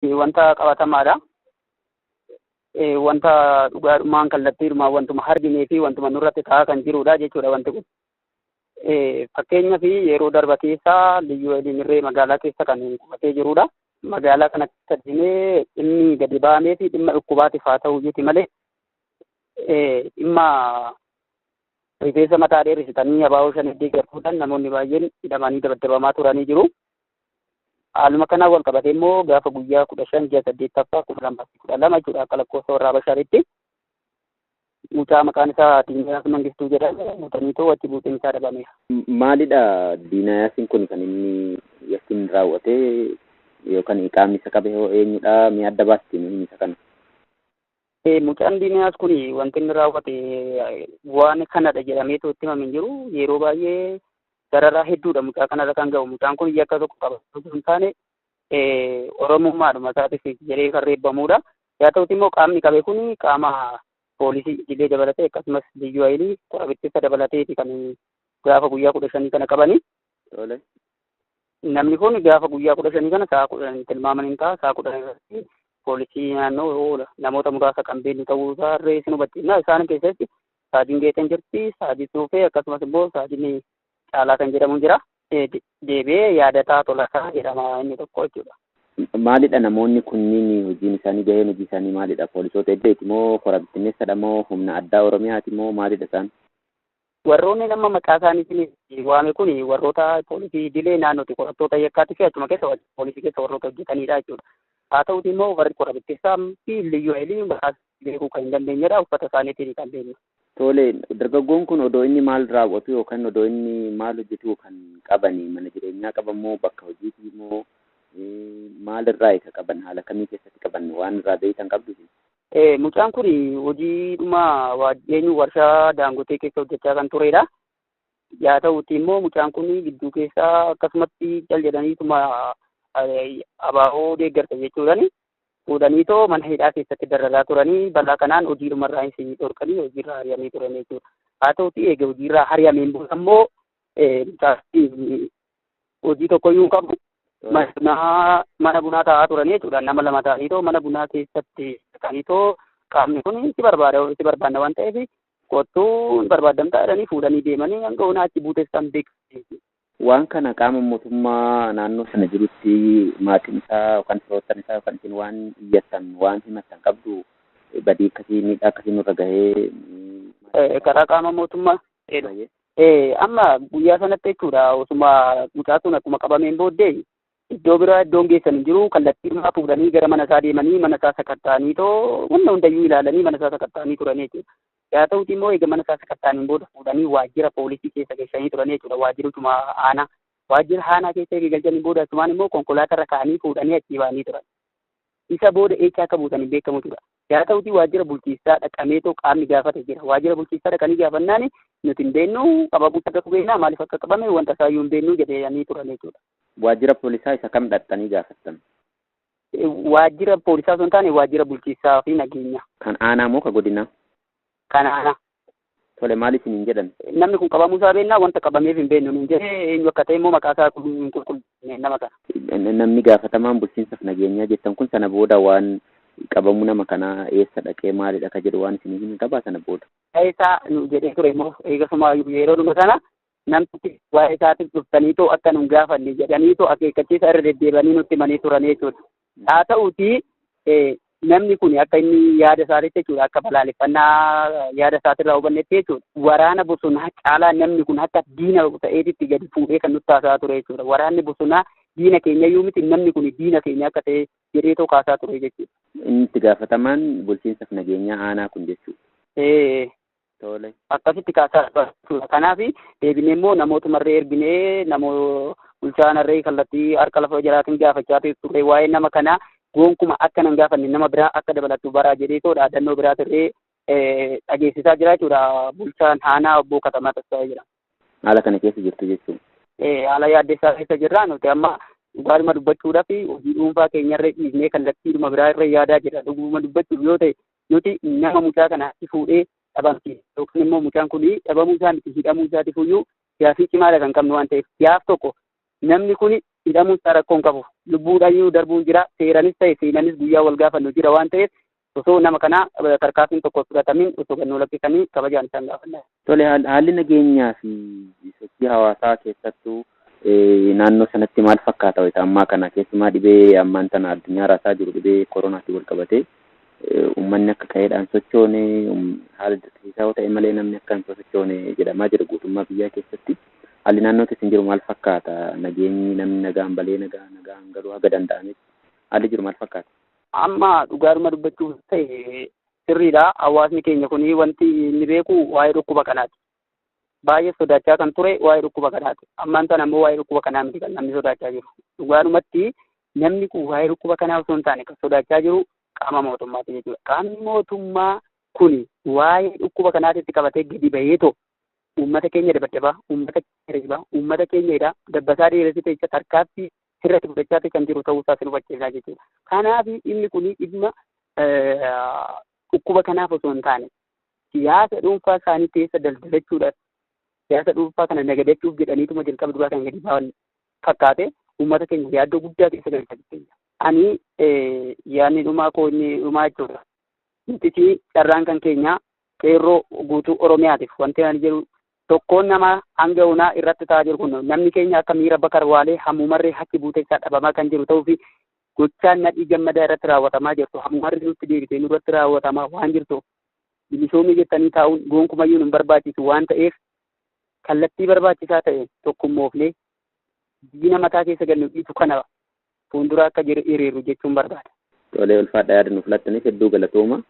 Wanta qabatamaadha. Wanta dhugaadhumaan kallattiidhumaan wantuma arginee fi wantuma nurratti ta'aa kan jirudha jechuudha wanti kun. Fakkeenyaaf yeroo darba keessaa Liyyuu Haayiliin irree magaalaa keessa kan qubatee jirudha. Magaalaa kana keessa deemee dhimmi gadi ba'amee fi dhimma dhukkubaatiif haa ta'u iyyuuti malee dhimma rifeensa mataa dheeresitanii abaaboo shan deeggartuudhaan namoonni baay'een hidhamanii dabaddabamaa turanii jiru. Haaluma kanaan wal qabatee immoo gaafa guyyaa 15 ji'a 8ffaa 2012 jechuudha akka lakkoofsa warra Habashaatti. Mucaa maqaan isaa Diinayaas Mangistuu jedhamu butaniitoo achi buuteen isaa dhabameera. Maalidha Diinayaasiin kun kan inni yakkin raawwatee yookaan qaamni isa qabe hoo eenyudha? Mee adda baasti nuyi isa kana? Mucaan Diinayaas kun wanti inni raawwate waan kanadha jedhameetoo itti himame hin jiru. Yeroo baay'ee dararaa hedduudha mucaa kanarra kan ga'u. Mucaan kun yakka tokko qaba osoo hin taane Oromummaadhuma isaatiif jedhee kan reebamudha. Haa ta'uti immoo qaamni qabe kun qaama poolisii idilee dabalatee akkasumas Liyyuu Haayilii qorabittisa dabalateeti kan gaafa guyyaa 15 kana qabani. Namni kun gaafa guyyaa 15 kana sa'a 10 tilmaaman hin ta'a. Sa'a 10 irratti poolisii naannoo namoota muraasa kan beeknu ta'uu isaa irree isin hubachiifna. Isaan keessatti Saajin Geetan jirti, Saajin Suufee akkasumas immoo Saajin Caalaa kan jedhamu jira. Deebi'ee Yaadataa Tolasaa jedhama inni tokko jechuudha. Maalidha namoonni kunniin hojiin isaanii gaheen hojii isaanii maalidha? Poolisoota iddeeti moo kora bittinneessadha moo humna addaa Oromiyaati moo maalidha isaan? Warroonni nama maqaa isaaniitiin waame kun warroota poolisii idilee naannooti qorattoota yakkaatii fi achuma keessa poolisii keessa warroota hojjetanidha jechuudha. Haa ta'uti immoo warri kora bittinneessaa fi Liyyuu Haayilii maqaa beekuu kan hin dandeenyedha. Uffata isaaniitiin kan beeknu. Tole, dargaggoon kun odoo inni maal raawwatu yookaan odoo inni maal hojjetu kan qabani mana jireenyaa qaban moo bakka hojiitii moo maalirraa isa qaban haala kamii keessatti qaban waan irraa beektan qabdu? Mucaan kun hojiidhuma eenyu warshaa Daangotee keessa hojjechaa kan turedha. Haa ta'uti immoo mucaan kun gidduu keessaa akkasumatti cal jedhaniituma abaaboo deeggarta jechuudhaan fuudhaniitoo mana hidhaa keessatti dararaa turanii balaa kanaan hojiidhumarraa isin dhorkanii hojiirraa ari'amee turan jechuudha. Haa ta'uti eega hojiirraa ari'ameen booda immoo hojii tokkoyyuu hin qabu. Mana bunaa taa'aa turanii jechuudha. Nama lama ta'aniitoo mana bunaa keessatti dhaqaniitoo qaamni kun si barbaada si barbaanna waan ta'eef kottuu hin barbaadamtaa jedhanii fuudhanii deemanii hanga onaa achi buutessan beeksise. Waan kana qaama mootummaa naannoo sana jirutti maatiin isaa yookaan firoottan isaa yookaan isin waan iyyattan waan himattan qabdu badii akkasii miidhaa akkasii nurra gahee. Karaa qaama mootummaa amma guyyaa sanatti jechuudha osuma mucaa sun akkuma qabameen booddee iddoo biraa iddoon geessan hin jiru kallattii fuudhanii gara mana isaa deemanii mana isaa sakatta'anii too wanna hundayyuu ilaalanii mana isaa sakatta'anii turan jechuudha. Haa ta'uti immoo eega mana isaa sakatta'aniin booda fuudhanii waajjira poolisii keessa geessanii turan jechuudha. Waajjiruma aanaa. Waajjira aanaa keessa eega galchanii booda asumaan immoo konkolaatarra kaa'anii fuudhanii achii ba'anii turan. Isa booda eessa akka buusan hin beekamu tura. Haa ta'uti waajjira bulchiinsaa dhaqameetoo qaamni gaafate jira. Waajjira bulchiinsaa dhaqanii gaafannaan nuti hin beeknu qabamuu akka beeknaa maaliif akka qabame wanta isaayyuu hin beeknu jedhanii turan jechuudha. Waajjira poolisaa isa kam dhaqxanii gaafattan? Waajjira poolisaa osoo hin taane waajjira bulchiinsaa fi nageenya. Kan aanaa moo ka godinaa? Kan aanaa. Tole, maal isiniin jedhan? Namni kun qabamuu isaa beeknaa wanta qabameef hin beeknu nuun jedhee eenyu akka ta'e immoo maqaa isaa hin qulqullinne nama kana. Namni gaafatamaan bulchiinsaaf nageenyaa jettan kun sana booda waan qabamuu nama kanaa eessa dhaqee maalidha ka jedhu waan isinii hin qabaa sana booda? Waa'ee isaa nu jedhee ture immoo eegasuma yeroo dhuma sana namtichi waa'ee isaatiif dhuftaniitoo akka nun gaafanne jedhaniitoo akeekkachiisa irra deddeebi'anii nutti himanii turan jechuudha. Haa ta'uutii namni kun akka inni yaada isaatiitti jechuudha akka balaaleffannaa yaada isaatirraa hubannetti jechuudha. Waraana bosonaa caalaa namni kun akka diina ta'eetitti gadi fuudhee kan nutti haasaa ture jechuudha. Waraanni bosonaa diina keenya iyyuu miti namni kun diina keenya akka ta'e jedheetoo kaasaa ture jechuudha. Inni itti gaafatamaan bulchiinsaaf nageenyaa aanaa kun jechuudha. Tole. Akkasitti kaasaa jechuudha. Kanaaf deebinee immoo namootumarree erginee namoo bulchaanarree kallattii harka lafa jalaatiin gaafachaa turre waa'ee nama kanaa gonkuma akka nan gaafanne nama biraa akka dabalattu baraa jedheetoo dhaadannoo biraatirree dhageessisaa jira jechuudha. Bulchaan aanaa obbo Katamaa Tasfaayee jedhama. Haala kana keessa jirtu jechuudha. Haala yaaddessaa keessa jirra nuti amma dhugaadhuma dubbachuudhaaf hojii dhuunfaa keenyarree dhiisnee kallattiidhuma biraa irra yaadaa jirra. Dhuguma dubbachuuf yoo ta'e nuti nama mucaa kana achi fuudhee dhabamsiisa yookiin immoo mucaan kun dhabamuu isaa miti hidhamuu isaatiif iyyuu gaaffii cimaadha kan qabnu waan ta'eef gaaf tokko namni kun hidhamuu isaa rakkoo hin qabu. Lubbuudhaan darbuun jira. Seeranis ta'e seenanis guyyaa wal gaafannu jira waan ta'eef osoo nama kana tarkaanfiin tokko fudhatamin osoo gannoo lakkisanii kabajaan isaan gaafanna. Tole, haalli nageenyaa fi sochii hawaasaa keessattuu naannoo sanatti maal fakkaata wayita ammaa kana, keessumaa dhibee ammaan tana addunyaa raasaa jiru, dhibee koronaatiin wal qabatee uummanni akka ka'eedhaan sochoone, haala dirqisiisaa yoo ta'e malee namni akka hin sochoone jedhamaa jira guutummaa biyyaa keessatti. Haalli naannoo keessa jiru maal fakkaata? Nageenyi, namni nagaan balee nagaan galuu haga danda'ametti haalli jiru maal fakkaata? Amma dhugaadhuma dubbachuuf ta'e sirriidha. Hawaasni keenya kun wanti inni beeku waa'ee dhukkuba kanaati. Baay'ee sodaachaa kan ture waa'ee dhukkuba kanaati. Ammaan tana ammoo waa'ee dhukkuba kanaa miti kan namni sodaachaa jiru. Dhugaadhumatti namni kun waa'ee dhukkuba kanaa osoo hin taane kan sodaachaa jiru qaama mootummaati jechuudha. Qaamni mootummaa kun waa'ee dhukkuba kanaatitti qabatee gadi baheetoo uummata keenya dabaddabaa, uummata keenya reebaa, uummata keenya hidhaa, dabbasaa dheeressite jecha tarkaanfii sirratti fudhachaa kan jiru ta'uu isaa sin hubachiisaa jechuudha. Kanaaf inni kun dhimma dhukkuba kanaaf osoo hin taane siyaasa dhuunfaa isaanii keessa daldalachuudhaaf, siyaasa dhuunfaa kana nagadachuuf jedhaniituma jalqaba duraa kan gadi ba'an fakkaate uummata keenya yaaddoo guddaa keessa galchaa jechuudha. Ani yaadni dhumaa koo inni dhumaa jechuudha. Nuti carraan kan keenya qeerroo guutuu Oromiyaatiif wanti ani jedhu, tokkoon nama hanga onaa irratti ta'aa jiru kun namni keenya akka miira Bakar Waalee hammumarree hachi buutee isaa dhabamaa kan jiru ta'uu fi gochaan Nadhii Gammadaa irratti raawwatamaa jirtu hammumarri nutti deebitee nurratti raawwatamaa waan jirtu, bilisoomii jettanii taa'uun gonkumayyuu nu barbaachisu waan ta'eef, kallattii barbaachisaa ta'e tokkummoofnee diina mataa keessa gannu dhiisu kana fuuldura akka jiru hiriiru jechuun barbaada. Tolee, ulfaadha, yaada nuuf laattaniif hedduu galatooma.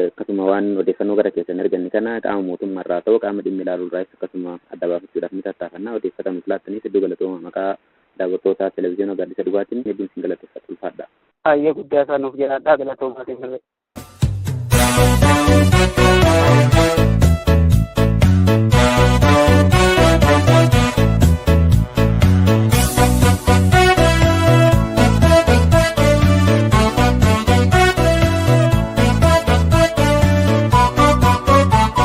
Akkasuma waan odeeffannoo gara keessan arganne kana qaama mootummaa irraa ta'u qaama dhimmi ilaaluu irraas akkasuma adda baafachuudhaaf ni tattaafanna. Odeeffata nuuf laattaniif hedduu galatooma, maqaa daawwattoota televezyiinii Gaaddisa Dhugaatiin hedduun isin galateeffadha, ulfaadha. Baay'ee guddaa isaa nuuf jedhadhaa, galatoomaa keessan.